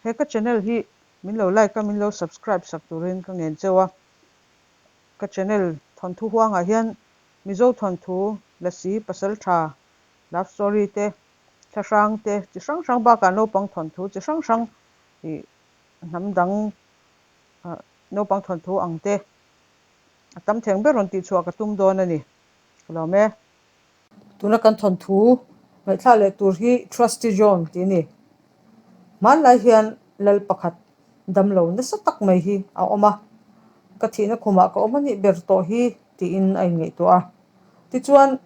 He ka channel hi min lo like a, min lo subscribe sak turin ka ngen cheu a. Ka channel thawnthu huangah hian Mizo thawnthu, Lasi, Pasaltha, Love story te, thlahrang te chi hrang hrang bakah naupang thawnthu chi hrang hrang ih hnam dang naupang thawnthu ang te a tam theng ber rawn tihchhuah ka tum dawn a ni. Ka lawm e. Tuna kan thawnthu ngaihthlak leh tur hi Trusty John tih a ni. Hmanlai hian lal pakhat damlo nasa tak mai hi a awm a, ka thihna khumah ka awm a nih ber tawh hi tiin a inngaihtuah a. Tichuan,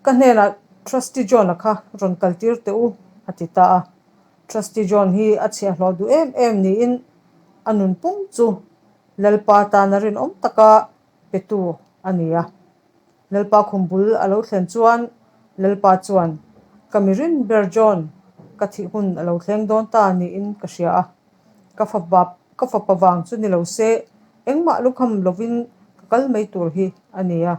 ka hnenah Trusty John-a kha rawn kaltir teh u a ti ta a. Trusty John hi a chhiahhlawh duh em em niin a nun pum chu Lalpa tana rinawm taka petu a ni a. Lalpa khum bul a lo thlen chuan Lalpa chuan, Ka mi rin ber John, ka thih hun a lo thleng dawn ta niin ka hria a. Ka fapa ka fapa vang chu ni lo se, engmah lukham lovin ka kal mai tur hi a ni a.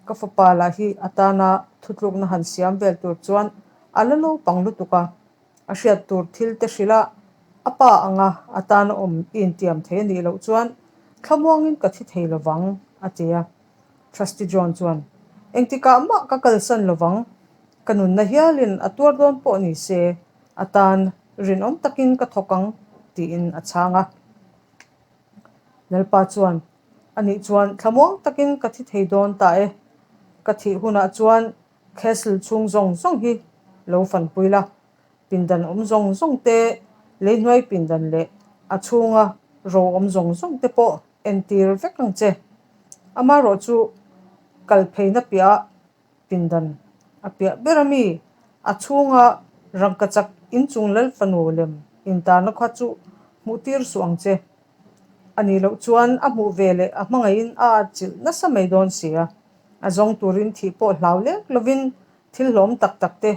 Ka fapa lah hi a tana thutlukna han siam vel tur chuan a la naupang lutuk a. A hriat tur thil te hrilh a, a pa anga a tana awm i intiam thei a nih loh chuan thlamuangin ka thi thei lovang, a ti a. Trusty John chuan, Engtikah mah ka kalsan lovang, ka nunna hialin a tuar dawn pawh ni se, a tan rinawm takin ka thawk ang, tiin a chhang a. Lalpa chuan, Anih chuan thlamuang takin ka thi thei dawn ta e, ka thih hunah chuan castle chhung zawng zawng hi lo fanpui la, pindan awm zawng zawng te, leihnuai pindan leh a chhunga ro awm zawng zawng te pawh entir vek ang che. Amaherawh chu kal pheina piah pindan a piah ber a mi, a chhunga rangkachak inchung lal fanu lem intarna kha chu hmuh tir suh ang che. A nih loh chuan a hmuh ve leh a hmangaihin a atchilh nasa mai dawn si a, a zawng turin thih pawh hlau lek lovin thil hlawm tak tak te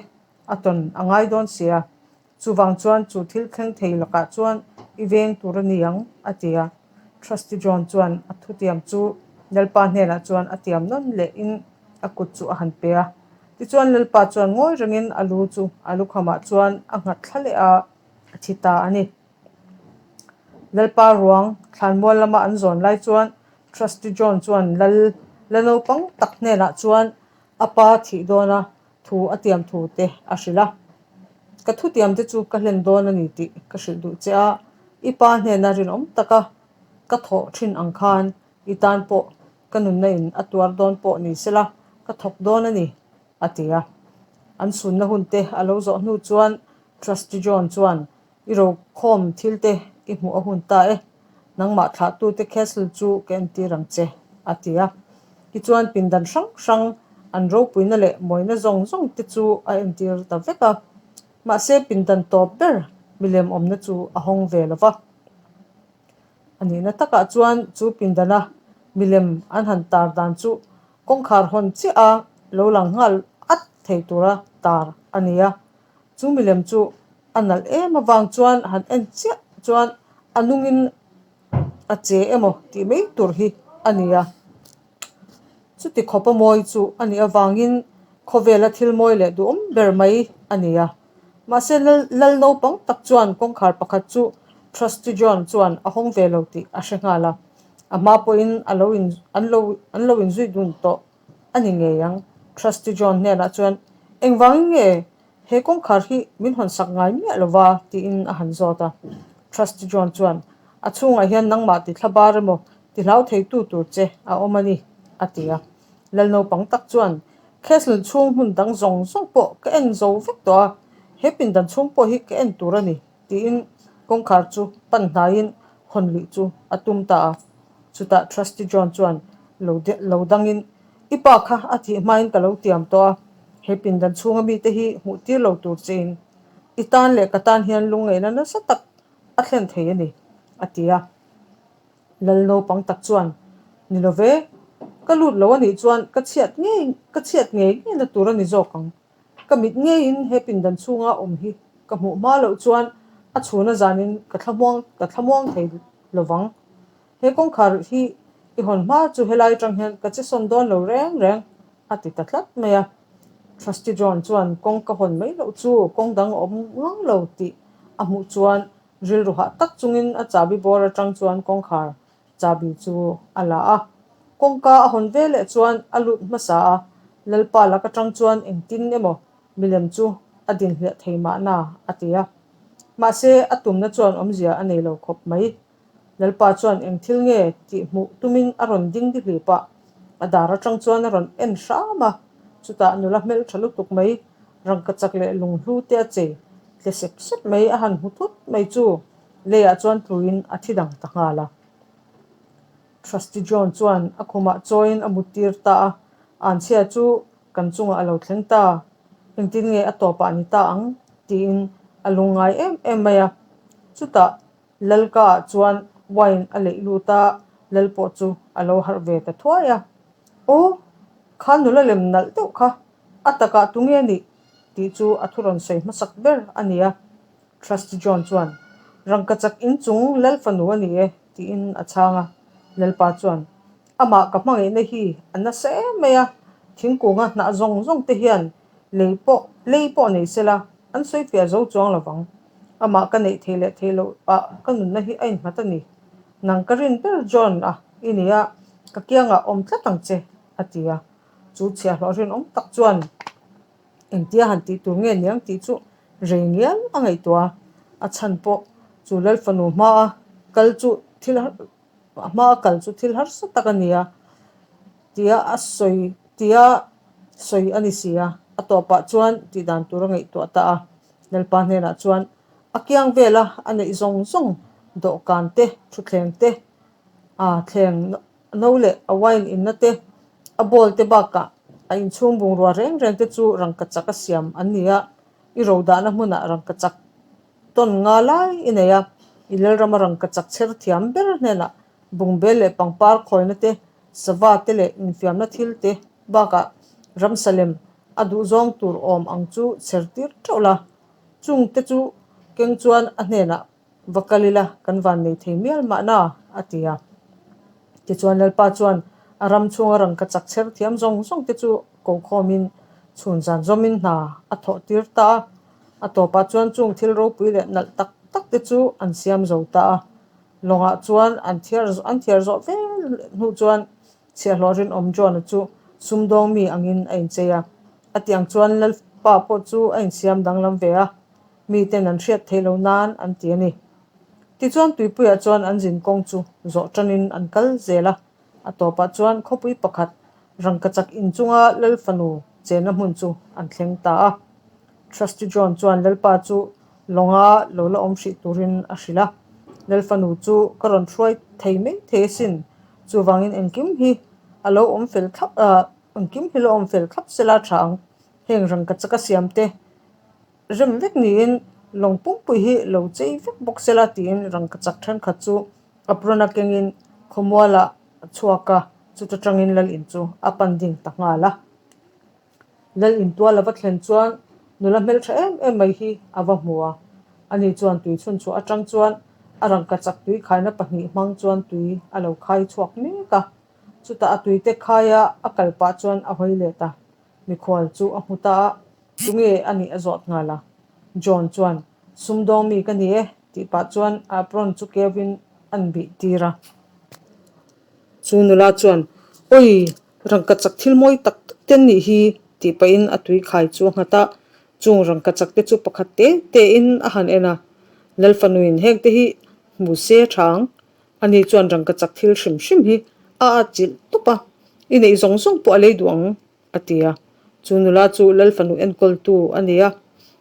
a tawn a ngai dawn si a. Chuvang chuan chu thil thleng thei lakah chuan i veng tur a ni ang, a ti a. Trusty John chuan a thutiam chu Lalpa hnenah chuan a tiam nawn lehin a kut chu a han pe a. Tichuan Lalpa chuan ngawi rengin a lu chu a lukhamah chuan a nghat thla leh a, a thi ta a ni. Lalpa ruang thlanmual lama an zawn lai chuan Trusty John chuan lal la naupang tak hnenah chuan a pa thih dawn a thu a tiam thu te a hrilh a. Ka thutiam te chu ka hlen dawn a ni tih ka hrilh duh che a, i pa hnena rinawm taka ka thawh thin ang khan i tan pawh ka nunna in a tuar dawn pawh ni sela ka thawk dawn a ni, a ti a. An sunna hun te a lo zawh hnu chuan Trusty John chuan I rokhawm thil te i hmuh a hun ta e, nangmah thlahtute castle chu ka entir ang che, a ti a. Tichuan pindan hrang hrang an ropuina leh mawina zawng zawng te chu a entir ta vek a. Mahse pindan tawp ber milem awmna chu a hawng ve lo va. A nihna takah chuan chu pindana milem an han tar dan chu kawngkhar hawn chiah a lo lang nghal at thei tura tar a ni a. Chu milem chu a nalh em avang chuan han en chiah chuan a nungin a che emaw tih mai tur hi a ni a. Chuti khawpa mawi chu a nih avangin khawvela thil mawi leh duhawm ber mai a ni a. Mahse lal naupang tak chuan kawngkhar pakhat chu Trusty John chuan a hawng ve lo tih a hre nghal a. A hma pawhin a lo in an lo an lo inzui dun tawh a ni ngei ang. Trusty John hnenah chuan engvangin nge He kawngkhar hi min hawn sak ngai miah lo va, tiin a han zawt a. Trusty John chuan, A chhungah hian nangmah ti thla bar emaw ti hlau theitu tur che a awm a ni, a ti a. Lal naupang tak chuan, Castle chhung hmun dang zawng zawng pawh ka en zo vek tawh a, he pindan chhung pawh hi ka en tur a ni, tiin kawngkhar chu pan hnaiin hawn luih chu a tum ta a. Chutah Trusty John chuan lo dangin, I pa kha a thih hmain ka lo tiam tawh a, he pindan chhunga mite hi hmuh tir lo tur chein i tan leh ka tan hian lungngaihna nasa tak a thlen thei a ni, a ti a. Lal naupang tak chuan, Ni lo ve, ka lut lo a nih chuan ka chhiat ngei ka chhiat ngei ngeina tur a ni zawk ang. Ka mit ngeiin he pindan chhunga awm hi ka hmuh hma loh chuan a chhuna zanin ka thlamuang ka thlamuang thei lovang. He kawngkhar hi i hawn hma chu helai atang hian ka che sawn dawn lo reng reng, a ti ta tlat mai a. Trusty John chuan kawng ka hawn mai loh chu kawng dang a awm ngang lo tih a hmuh chuan Rilru hah tak chungin a chahbi bawr atang chuan kawngkhar chahbi chu a la a. Kawngka a hawn ve leh chuan a lut hmasa a, Lalpa lak atang chuan engtin emaw milem chu a dinhliah thei mahna a ti a. Mahse, a tumna chuan awmzia a nei lo khawp mai. Lalpa chuan eng thil nge tih hmuh tumin a rawn ding dihlip a, a dar atang chuan a rawn en hram a, chutah nula hmeltha lutuk mai rangkachak leh lunghlu te a chei tle sep sep mai a han hmu thut mai chu leiah chuan tluin a thi dang ta nghal a. Trusty John chuan a khumah chawiin a muttir ta a, Anchhia chu kan chungah a lo thleng ta, engtin nge a tawpah ni ta ang? tiin a lungngai em em mai a, chutah Lalka ah chuan wine a leih lut a, Lal pawh chu a lo harh ve ta thuai a. Aw, kha nula lem nalh deuh kha, a takah tunge a nih? tih chu a thu rawn sawi hmasak ber a ni a. Trusty John chuan, Rangkachak inchung Lal fanu a ni e, tiin a chhang a. Lalpa chuan, Amah ka hmangaihna hi a nasa em mai a, thingkunga hnah zawng zawng te hian Lei pawh lei pawh nei sela, an sawi fiah zo chuang lo vang. Amah ka neih theih leh theih loh ah ka nunna hi a innghat a ni. Nang ka rin ber John a i ni a, ka kiangah awm tlat ang che, a ti a. Chu chhiahhlawh rinawm tak chuan engtia han tih tur nge niang tih chu rei ngial a ngaihtuah a, a chhan pawh chu Lalfanu hmaa kal chu thil a hmaa kal chu thil harsa tak a ni a. Tia a sawi tia sawi a ni si a, a tawpah chuan tih dan tur a ngaihtuah ta a. Lalpa hnenah chuan a kiang vela a neih zawng zawng dawhkan te, thutthleng te, a thleng no leh a wine inna te, a bowl te bakah a inchhung bungrua reng reng te chu rangkachak a siam an ni a, i ro dahna hmunah rangkachak tawn nga lai i nei a, i Lalrama rangkachak chher thiam ber hnenah bungbel leh pangpar khawina te Sava te leh infiamna thil te bakah ramsa lem a duhzawng tur awm ang chu chher tir teuh la. Chung te chu keng chuan a hnenah va kal ila kan van nei thei mial mahna a ti a. Tichuan Lalpa chuan a ram chhunga rangkachak chher thiam zawng zawng te chu ko khawmin chhun zan zawmin hna a thawh tir ta a. A tawpah chuan chung thil ropui leh nalh tak tak te chu an siam zo ta a. Lawngah chuan an thiar an thiar zawh vel hnu chuan chhiahhlawh rinawm John-a chu sumdawng mi angin a inchei a. A tih ang chuan Lalpa pawh chu a insiam danglam ve a, miten an hriat theih loh nan an ti a ni. Tichuan tuipuiah chuan an zin kawng chu zawh tanin an kal zel a, a tawpah chuan khawpui pakhat rangkachak inchunga Lal fanu chenna hmun chu an thleng ta a. Trusty John chuan Lalpa chu lawnga lo la awm hrih turin a hrilh a, Lal fanu chu ka rawn hruai thei mai thei asin, chuvangin engkim hi a lo awm fel thlap ah engkim hi lo awm fel thlap sela tha ang, heng rangkachaka siam te rem vek niin lawng pumpui hi lo chei vek bawk sela tiin rangkachak thenkhat chu apron a kengin khawmualah a chhuak a, chuta tangin Lal in chu a pan ding ta nghal a. Lal intual a va thlen chuan nula hmeltha em em mai hi a va hmu a. Ani chuan tui chhun chhuah atang chuan a rangkachak tui khaina pahnih hmang chuan tui a lo khai chhuak mek a. Chutah a tuite khaia a kal pah chuan a hawi let a, mikhual chu a hmu ta a, tunge a nih a zawt nghal a. John chuan, Sumdawng mi ka ni e, tih pah chuan a apron chu keuin an bih tir a. Chu nula chuan, Awi! Rangkachak thil mawi tak tak te an nih hi tih pahin a tui khai chu a nghat a, chung rangkachak te chu pakhat te te in a han en a. Lal fanuin heng te hi hmu se a tha ang, ani chuan rangkachak thil hrim hrim hi a atchilh tawp a, i neih zawng zawng pawh a lei duh ang a ti a. Chu nula chu Lal fanu enkawltu a ni a,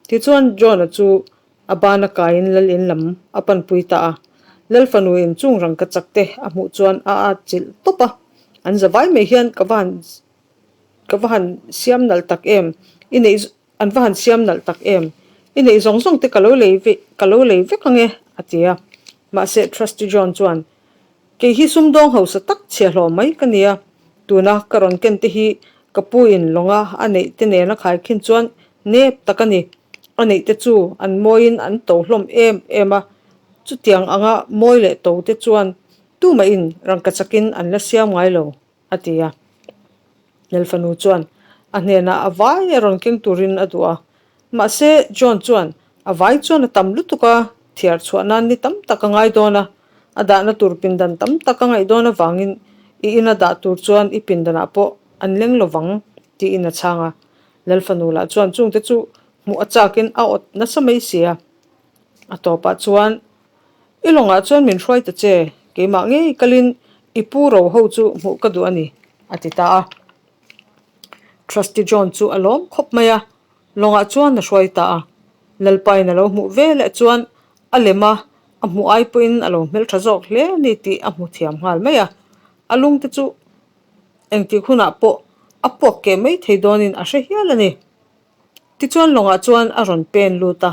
tichuan John-a chu A bana kaiin lal in lam a panpui ta a. Lal fanu in chung rangkachak te a hmuh chuan a at chilh tawp a. An zavai mai hian ka va han ka va han siam nalh tak em? I neih an va han siam nalh tak em? I neih zawng zawng te ka lo lei ve ka lo lei vek ang e, a ti a. Mahse Trusty John chuan, Kei hi sumdawng hausa tak chhiahhlawh mai ka nia. Tuna ka rawn ken te hi ka pu in lawnga a neih te nena khaikhin chuan nep tak a ni. A neih te chu an mawiin an to hlawm em em a, chutiang anga mawi leh to te chuan tumahin rangkachakin an la siam ngai lo, a ti a. Lalfanu chuan a hnenah a vai a rawn keng turin a duh a, mahse John chuan a vai chuan a tam lutuk a. Thiar chhuah nan ni tam tak a ngai dawn a, a dahna tur pindan tam tak a ngaih dawn avangin i ina dah tur chuan i pindanah pawh an leng lo vang, tiin a chhang a. Lalfanu lah chuan chungte chu hmuh a chakin a awt nasa mai si a. A tawpah chuan, I lawngah chuan min hruai ta che, keimah ngei kalin i pu ro ho chu hmuh ka duh a ni, a ti ta a. Trusty John chu a lawm khawp mai a, lawngah chuan a hruai ta a. Lalpain a lo hmuh ve leh chuan a lem a, a hmuh ai pawhin a lo hmeltha zawk hle a ni tih a hmu thiam nghal mai a. A lungte chu engtik hunah pawh a puak keh mai thei dawnin a hre hial a ni. Tichuan lawngah chuan a rawn pen lut a,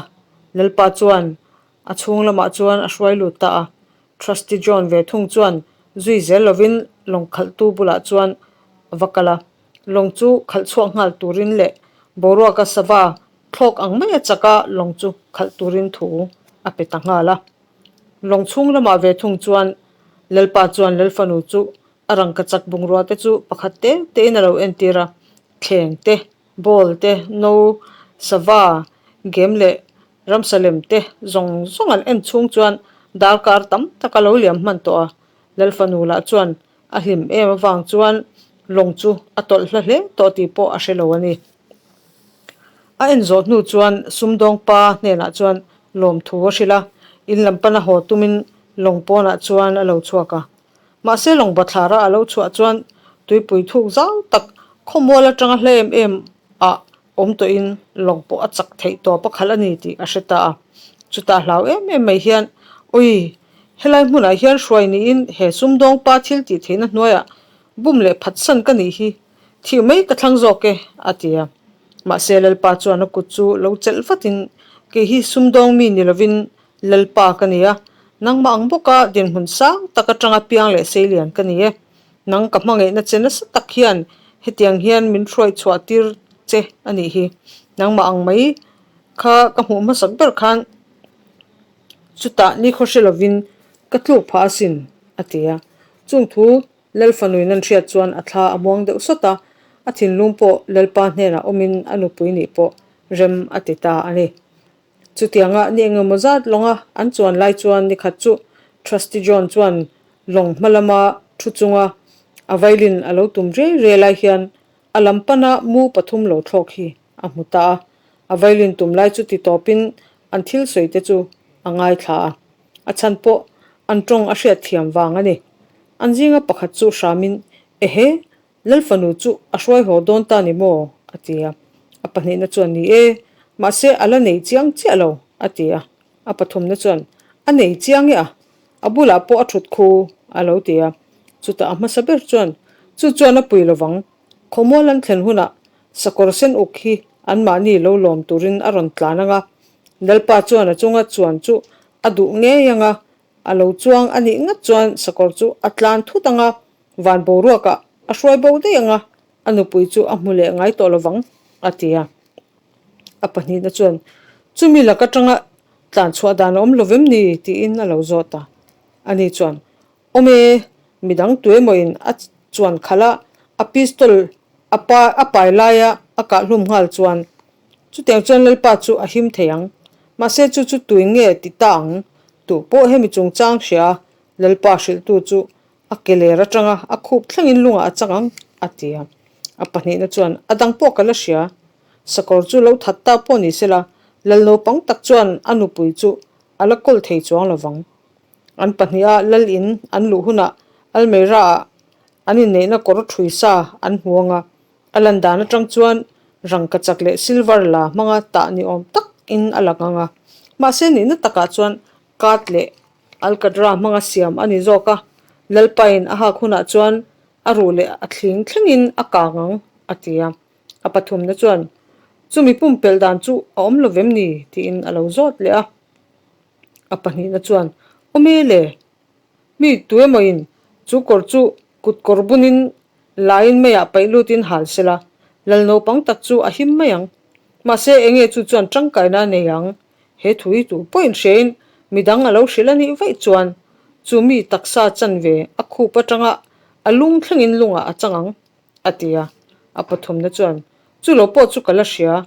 Lalpa chuan a chhung lamah chuan a hruai lut ta a. Trusty John ve thung chuan zui zel lovin lawng khalhtu bulah chuan a va kal a. Lawng chu khalh chhuak nghal turin leh boruaka sava thlawk ang mai a chak a lawng chu khalh turin thu a pe ta nghal a. Lawng chhung lamah ve thung chuan Lalpa chuan Lalfanu chu a rangkachak bungrua te chu pakhat te tein a lo entir a, thleng te, Ball te, no, sava, game leh ramsa lem te zawng zawng an en chhung chuan darkar tam tak a lo liam hman tawh a. Lalfanu lah chuan a hlim em avang chuan lawng chu a tawlh hla hle tawh tih pawh a hre lo a ni. A en zawh hnu chuan sumdawng pa hnenah chuan lawmthu a hrilh a, in lam pana haw tumin lawng pawnah chuan a lo chhuak a. Mahse lawng bathlara a lo chhuah chuan tuipui thuk zau tak khawmual atanga hla em em ah awm tawhin lawng pawh a chak theih tawp a khalh a ni tih a hre ta a. Chutah hlau em em mai hian, Ui, helai hmunah hian hruai niin he sumdawng pa thil tih theihna hnuaiah bum leh phatsan ka nih hi, thih mai ka thlang zawk e, a ti a. Mahse Lalpa chuan a kut chu lo chelh vatin, Kei hi sumdawng mi ni lovin Lalpa ka ni a, nangmah ang bawka dinhmun sang tak atanga piang leh seilian ka ni e. Nang ka hmangaihna che nasa tak hian hetiang hian min hruai chhuah tir che a nih hi. Nangmah ang mai kha ka hmuh hmasak ber khan chutah nikhaw hre lovin ka tluk phah asin, a ti a. Chung thu Lalfanuin an hriat chuan a thla a muang deuh sawt a, a thinlung pawh Lalpa hnenah awmin a nupui nih pawh rem a ti ta a ni. Chutianga ni engemaw zat lawnga an chuan lai chuan nikhat chu Trusty John chuan lawng hma lama thu chunga a violin a lo tum riai riai lai hian a lam pana mu pathum lo thlawk hi a hmu ta a. A violin tum lai chu ti tawpin an thil sawi te chu a ngaithla a. A chhan pawh an tawng a hriat thiam vang a ni. An zinga pakhat chu hramin, Ehe! Lalfanu chu a hruai haw dawn ta ni maw? a ti a. A pahnihna chuan, Ni e, mahse a la nei chiang chiah lo, a ti a. A pathumna chuan, A nei chiang e a, a bulah pawh a thut khu, a lo ti a. Chutah a hmasa ber chuan, Chu chuan a pui lovang, khawmual an thlen hunah sakawr sen uk hi anmahni lo lawm turin a rawn tlan ang a, Lalpa chuan a chunga chuan chu a duh ngei ang a, a lo chuang a nih ngat chuan sakawr chu a tlan thut ang a, Van boruakah a hruai bo daih ang a, a nupui chu a hmu leh ngai tawh lovang, a ti a. A pahnihna chuan, Chumi lak atanga tlan chhuah dan a awm lo vem ni? tiin a lo zawt a. Ani chuan, Awm e, midang tuemawin a chuan khalh a, a pistol a pa a pai laia a kah hlum nghal chuan chutiang chuan Lalpa chu a him thei ang. Mahse chu chu tuin nge ti ta ang? Tu pawh hemi chungchang hria a, Lalpa hrilhtu chu A ke ler atanga a khup thlengin lungah a chang ang, a ti a. A pahnihna chuan, A dang pawh ka la hria. Sakawr chu lo that ta pawh ni sela, lal naupang tak chuan a nupui chu a la kawl thei chuang lo vang. An pahniha lal in an luh hunah Almeida-ah an inneihna kawr ṭhui sa an hmu ang a, a lan dan atang chuan rangkachak leh silver la hmanga tah ni awm takin a lang ang a. Mahse nihna takah chuan kat leh Alkatra hmanga siam a ni zawk a, Lalpain a hak hunah chuan a ruh leh a thling thlengin a kang ang, a ti a. A pathumna chuan, Chumi pumpelh dan chu a awm lo vem ni? tiin a lo zawt leh a. A pahnihna chuan, Awm e le! Mi tuemawin chu kawr chu kut kawr bunin laiin meiah paih lutin hal sela, lal naupang tak chu a him mai ang. Mahse, enge chu chuan tangkaina a nei ang? He thu hi tu pawhin hriain midang a lo hrilh a nih vaih chuan chu mi taksa chanve a khup atanga a lung thlengin lungah a chang ang, a ti a. A pathumna chuan, Chu lo pawh chu ka la hria,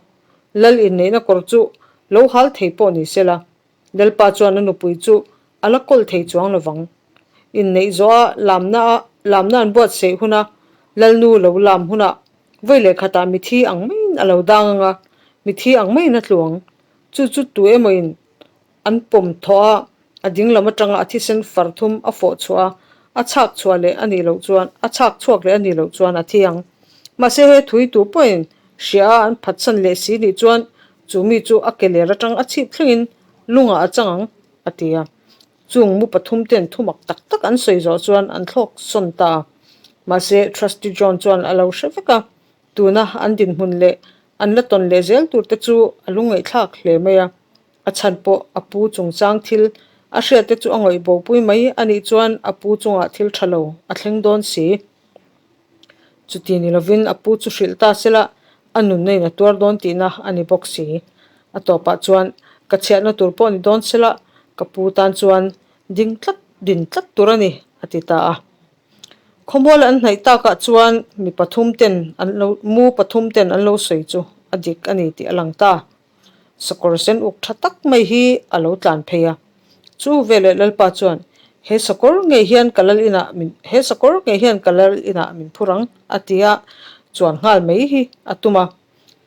lal inneihna kawr chu lo hal thei pawh ni sela. Lalpa chuan a nupui chu a la kawl thei chuang lovang. Inneih zawha lamna a lamna an buatsaih huna Lalnu lo lam hunah vawi leh khatah mithi ang maiin a lo dang ang a, mithi ang maiin a tlu ang. Chu chu tu emawin an pawm thawh a, a ding lam atanga a thisen far thum a fawh chhuah a, a chhak chhuah leh a nih loh chuan a chhak chhuak leh a nih loh chuan a thi ang. Mahse he thui tu pawhin hria a an phatsan leh si nih chuan chu mi chu a ke ler atang a chhip thlengin lungah a chang ang, a ti a. Chung mu pathum ten thumak tak tak an sawi zawh chuan an thlawk sawn ta a. Mahse Trusty John chuan a lo hre vek a, tuna an dinhmun leh an la tawn leh zel tur te chu a lungngaihthlak hle mai a. A chhan pawh a pu chungchang thil a hriat te chu a ngawih bopui mai a nih chuan a pu chungah thil tha lo a thleng dawn si. Chuti ni lovin a pu chu hrilh ta sela a nunna in a tuar dawn tihna a ni bawk si. A tawpah chuan ka chhiatna tur pawh ni dawn sela ka pu tan chuan ding tlat din tlat tur a ni a ti ta a. Khawmual an hnaih takah chuan mi pathum ten an lo mu pathum ten an lo sawi chu a dik a ni tih a lang ta. Sakawr sen uk tha tak mai hi a lo tlan phei a. Chu veleh Lalpa chuan, He sakawr ngei hian ka lal inah min he sakawr ngei hian ka lal inah min phur ang, a ti a, chuan nghal mai hi a tum a.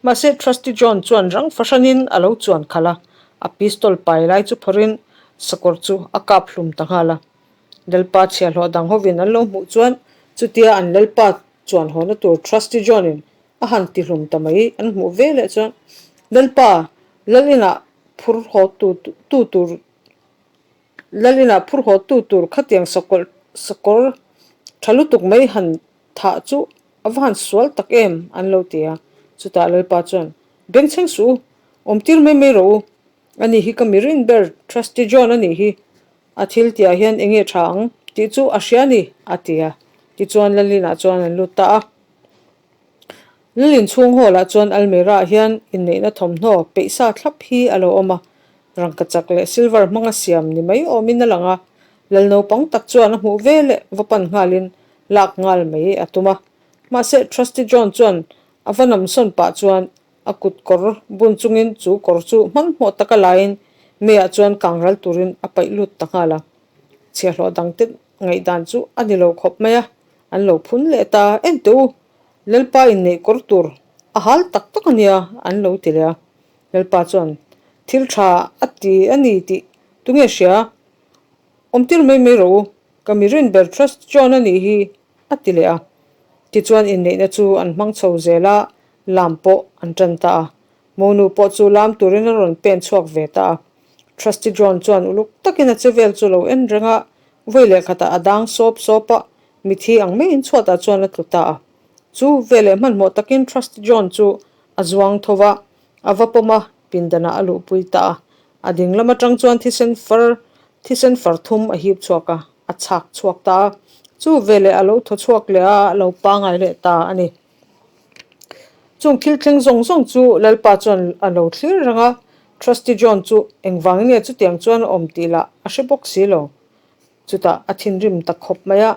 Mahse Trusty John chuan rang fahranin a lo chuan khalh a, a pistol pai lai chu phawrhin sakawr chu a kap hlum ta nghal a. Lalpa chhiahhlawh dang hovin an lo hmuh chuan chutia an Lalpa chuan hawna tur Trusty John-in A han ti hlum ta mai an hmuh ve leh chuan Lalpa, Lal inah phur haw tu tu tur Lal inah phur haw tu tur khatiang sakawlh sakawr tha lutuk mai han thah chu a va han sual tak em an lo ti a. Chutah Lalpa chuan Bengchheng suh u, awmtir mai mai rawh u, ani hi ka mi rin ber Trusty John a nih hi, a thil tihah hian eng nge tha ang tih chu a hria a ni a ti a. Tichuan Lal inah chuan an lut ta a. Lalin chhung hall ah chuan almirah ah hian inneihna thawmhnaw peih sa thlap hi a lo awm a, rangkachak leh silver hmanga siam ni mai awmin a lang a, lal naupang tak chuan a hmuh ve leh va pan nghalin lak nghal mai a tum a. Mahse Trusty John chuan a va namsawn pah chuan a kut kawr bun chungin chu kawr chu hmanhmawh taka laiin meiah chuan kangral turin a paih lut ta nghal a. Chhiahhlawh dangte ngaihdan chu a ni lo khawp mai a. An lo phun leh ta, En teh u, Lalpa inneih kawr tur a hal tak tak a nia, an lo ti leh a. Lalpa chuan, Thil tha a ti a ni tih tunge hria? Awmtir mai mai rawh u, ka mi rin ber Trust John a nih hi, a ti leh a. Tichuan inneihna chu an hmang chho zel a, lam pawh an tan ta a. Monu pawh chu lam turin a rawn pen chhuak ve ta a. Trusty John chuan uluk takin a che vel chu lo en reng a, Vawi leh khatah a dang sawp sawp a, mithi ang maiin chhuatah chuan a tlu ta a. Chu veleh hmanhmawh takin Trusty John chu a zuang tho va, a va pawm a, pindanah a luhpui ta a. A ding lam atang chuan thisen far thisen far thum a hip chhuak a, a chhak chhuak ta a. Chu veleh a lo thaw chhuak leh a, a lo pangai leh ta a ni. Chung thil thleng zawng zawng chu Lalpa chuan a lo thlir reng a, Trusty John chu engvangin nge chutiang chuan a awm tih lah a hre bawk si lo. Chutah a thinrim ta khawp mai a,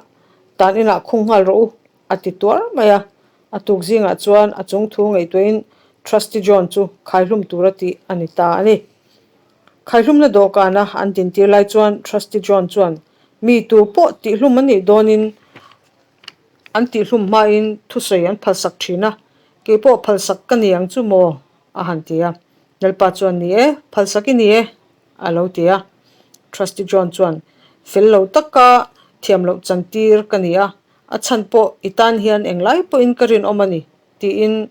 Tan inah khung nghal rawh u, a ti tuar mai a. A tuk zingah chuan a chung thu ngaihtuahin Trusty John chu khaihlum tura tih a ni ta a ni. Khaihlumna dawhkana an dintir lai chuan Trusty John chuan mi tu pawh tihhlum a nih dawnin An tihhlum hmain thusawi an phalsak thin a, Kei pawh phalsak ka ni ang chu maw? a han ti a. Lalpa chuan, Ni e, phalsak i ni e, a lo ti a. Trusty John chuan, Fel lo taka thiam loh chantir ka ni a, a chhan pawh i tan hian englai pawhin ka rinawm a ni, tiin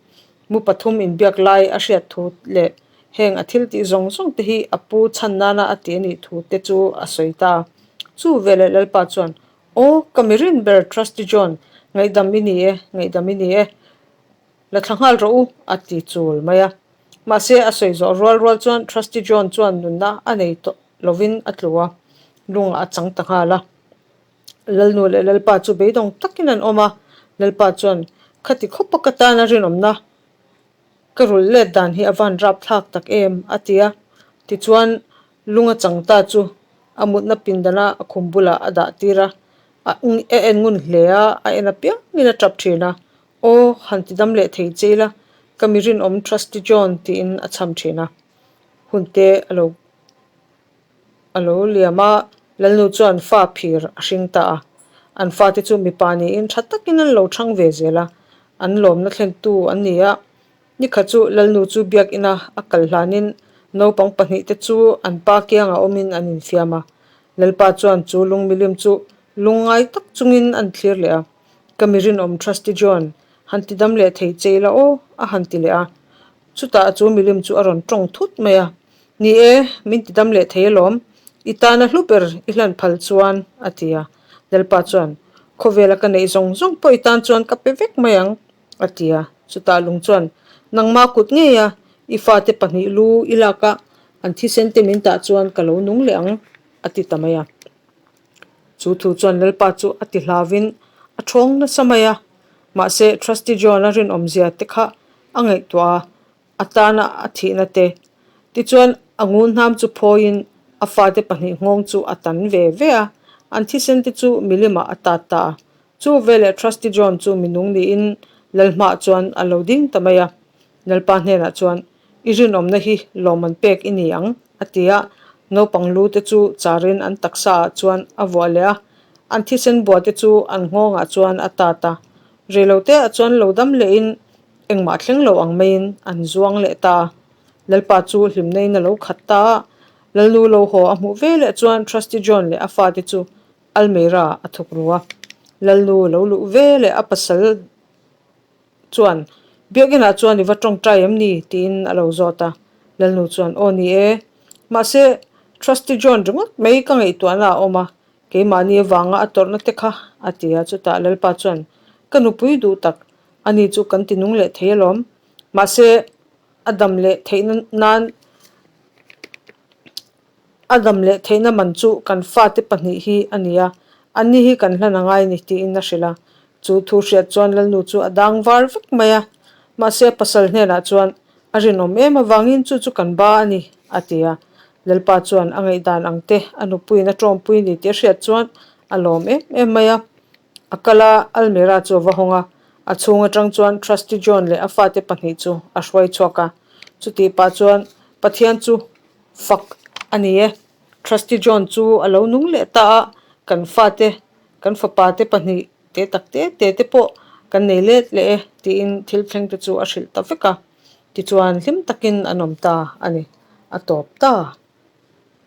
mu pathum inbiak lai a hriat thu leh heng a thil tih zawng zawng te hi a pu chhan nana a ti a nih thu te chu a sawi ta. Chu veleh Lalpa chuan, Aw, ka mi rin ber Trusty John, ngaihdam i ni e, ngaihdam i ni e. La thla nghal rawh u, a ti chul mai a. Mahse, a sawi zawh rual rual chuan Trusty John chuan nunna a nei tawh lovin a tlu a, lungah a chang ta nghal a. Lalnu leh Lalpa chu beidawng takin an awm a, Lalpa chuan, Khati khawpa ka tana rinawmna ka rulh let dan hi a van rap thlak tak em, a ti a. Tichuan, Lunga chang ta chu a mutna pindana a khum bulah a dah tir a, a a en ngun hle a, a en apiangin a tap thin a, Aw, han ti dam leh thei che ila, ka mi rinawm Trusty John tiin a chham thin a, hun te a lo. A lo liam a, Lalnu chuan fa phir a hring ta a. An fate chu mipa niin tha takin an lo thang ve zel a, an lawmna thlentu an ni a. Nikhat chu Lalnu chu biakina a kal hlanin naupang pahnihte chu an pa kiangah awmin an infiam a. Lalpa chuan chu lung milim chu lungngai tak chungin an thlir leh a. Ka mi rinawm Trusty John, han ti dam leh thei che ila aw, a han ti leh a. Chutah chu milim chu a rawn tawng thut mai a, Ni e, min ti dam leh thei alawm, i tana hlu ber i hlan phal chuan, a ti a. Lalpa chuan, Khawvela ka neih zawng zawng pawh i tan chuan ka pe vek mai ang, a ti a. Chutah lung chuan, Nangma kut ngei a, i fate pahnih lu i lak a, an thisen te min tah chuan ka lo nung leh ang, a ti ta mai a. Chu thu chuan Lalpa chu a ti hlavin a thawng nasa mai a, mahse Trusty John-a rinawmzia te kha a ngaihtuah a, a tana a thihna te. Tichuan a ngun hnam chu phawiin a fate pahnih nghawng chu a tan ve ve a, an thisen te chu milimah a tat ta a. Chu veleh Trusty John chu minung niin Lalhmaah chuan a lo ding ta mai a. Lalpa hnenah chuan, I rinawmna hi lawmman pek i ni ang, a ti a. Naupang lu te chu charin an taksa ah chuan a vuah leh a, an thisen bua te chu an nghawngah chuan a tat a. Reilote ah chuan lo dam lehin engmah thleng lo ang maiin an zuang leh ta a. Lalpa chu hlimna in a lo khat ta a. Lalnu lo haw a hmuh ve leh chuan Trusty John leh a fate chu Almeida a thawk ru a. Lalnu lo luh ve leh a pasal chuan, Biakinah chuan i va tawngtai em ni? tiin a lo zawt a. Lalnu chuan, Aw ni e. Mahse, Trusty John ringawt mai ka ngaihtuahna a awm a, keimahni avanga a tawrhna te kha, a ti a. Chutah Lalpa chuan, Ka nupui duh tak, ani chu kan ti nung leh thei alawm. Mahse, a dam leh theihna nan A dam leh theihna man chu kan fate pahnih hi a ni a, anni hi kan hlan a ngai ni tiin a hrilh a. Chu thu hriat chuan Lalnu chu a dang var vek mai a, mahse a pasal hnenah chuan a rinawm em avangin chu chu kan ba a ni, a ti a. Lalpa chuan a ngaihdan ang te a nupuiin a tawmpui ni tih a hriat chuan a lawm em em mai a. A kal a, almirah chu a va hawng a, a chhung atang chuan Trusty John leh a fate pahnih chu a hruai chhuak a. Chutih pah chuan Pathian chu Fak a ni e. Trusty John chu a lo nung leh ta a, kan fate, kan fapa te pahnih te tak te te te pawh kan nei let leh e tiin thil thleng te chu a hrilh ta vek a. Tichuan hlim takin an awm ta a ni. A tawp ta.